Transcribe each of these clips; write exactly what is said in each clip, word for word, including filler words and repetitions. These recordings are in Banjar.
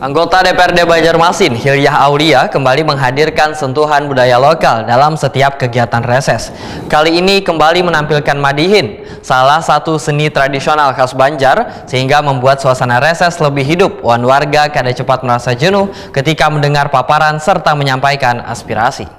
Anggota D P R D Banjarmasin, Hilyah Aulia, kembali menghadirkan sentuhan budaya lokal dalam setiap kegiatan reses. Kali ini kembali menampilkan madihin, salah satu seni tradisional khas Banjar, sehingga membuat suasana reses lebih hidup wan warga kada cepat merasa jenuh ketika mendengar paparan serta menyampaikan aspirasi.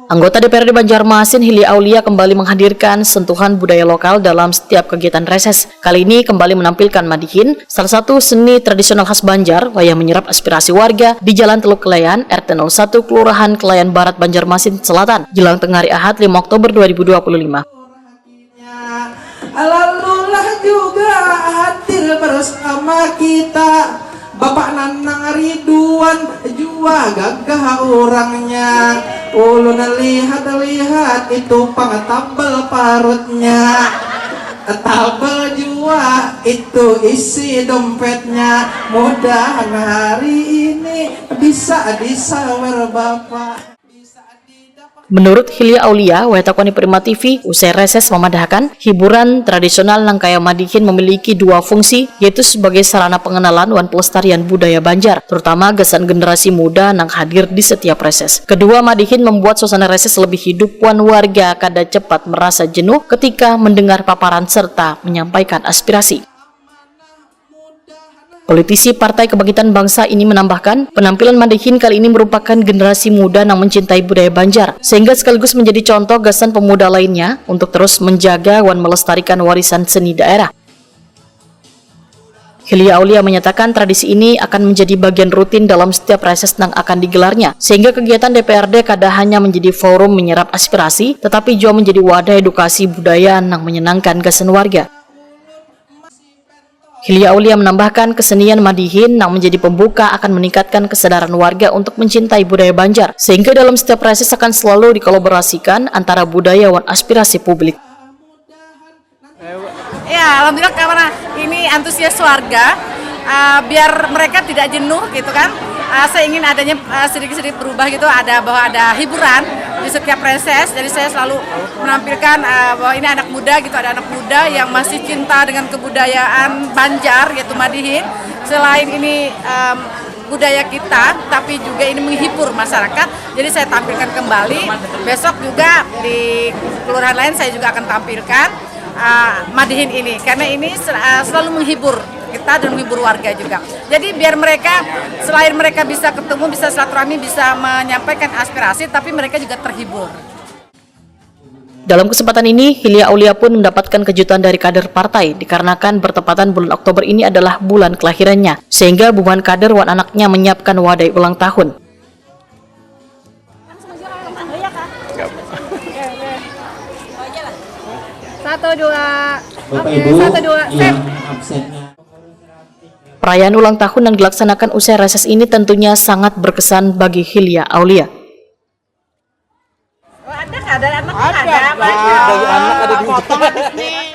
Anggota D P R D Banjarmasin, Hilyah Aulia, kembali menghadirkan sentuhan budaya lokal dalam setiap kegiatan reses. Kali ini kembali menampilkan madihin, salah satu seni tradisional khas Banjar, wayah menyerap aspirasi warga di Jalan Teluk Kelayan, R T nol satu, Kelurahan Kelayan Barat, Banjarmasin Selatan, jelang tengah hari Ahad, lima Oktober dua ribu dua puluh lima. Lalulah juga hadir bersama kita Bapak Nanang Ridwan jua gagah orangnya. Ulun lihat-lihat itu pang tabal parutnya. Tabal jua itu isi dompetnya. Mudahan hari ini bisa disawer Bapak. Menurut Hilyah Aulia, wayah takuni Prima T V, usai reses mamadahakan, hiburan tradisional nang kaya madihin memiliki dua fungsi, yaitu sebagai sarana pengenalan wan pelestarian budaya Banjar, terutama gasan generasi muda nang hadir di setiap reses. Kedua, madihin membuat suasana reses lebih hidup wan warga kada cepat merasa jenuh ketika mendengar paparan serta menyampaikan aspirasi. Politisi Partai Kebangkitan Bangsa ini menambahkan, penampilan madihin kali ini merupakan generasi muda nang mencintai budaya Banjar, sehingga sekaligus menjadi contoh gasan pemuda lainnya untuk terus menjaga wan melestarikan warisan seni daerah. Hilyah Aulia menyatakan tradisi ini akan menjadi bagian rutin dalam setiap reses nang akan digelarnya, sehingga kegiatan D P R D kada hanya menjadi forum menyerap aspirasi, tetapi juga menjadi wadah edukasi budaya nang menyenangkan gasan warga. Hilyah Aulia menambahkan, kesenian madihin nang menjadi pembuka akan meningkatkan kesadaran warga untuk mencintai budaya Banjar, sehingga dalam setiap reses akan selalu dikolaborasikan antara budaya wan aspirasi publik. Ya, alhamdulillah karena ini antusias warga, uh, biar mereka tidak jenuh gitu kan. Uh, saya ingin adanya uh, sedikit-sedikit berubah gitu, ada bahwa ada hiburan di setiap reses. Jadi saya selalu menampilkan uh, bahwa ini anak muda gitu, ada anak muda yang masih cinta dengan kebudayaan Banjar, yaitu madihin. Selain ini um, budaya kita, tapi juga ini menghibur masyarakat. Jadi saya tampilkan kembali besok juga di kelurahan lain, saya juga akan tampilkan uh, madihin ini, karena ini uh, selalu menghibur kita dan menghibur warga juga. Jadi biar mereka, selain mereka bisa ketemu, bisa silaturahmi, bisa menyampaikan aspirasi, tapi mereka juga terhibur. Dalam kesempatan ini, Hilyah Aulia pun mendapatkan kejutan dari kader partai dikarenakan bertepatan bulan Oktober ini adalah bulan kelahirannya, sehingga bubuhan kader wan anaknya menyiapkan wadai ulang tahun. Satu dua, oke, satu dua, set. Perayaan ulang tahun yang dilaksanakan usai reses ini tentunya sangat berkesan bagi Hilyah Aulia. Ada, ada anak, ada, ada, ada. Dari anak ada di Potong habis nih.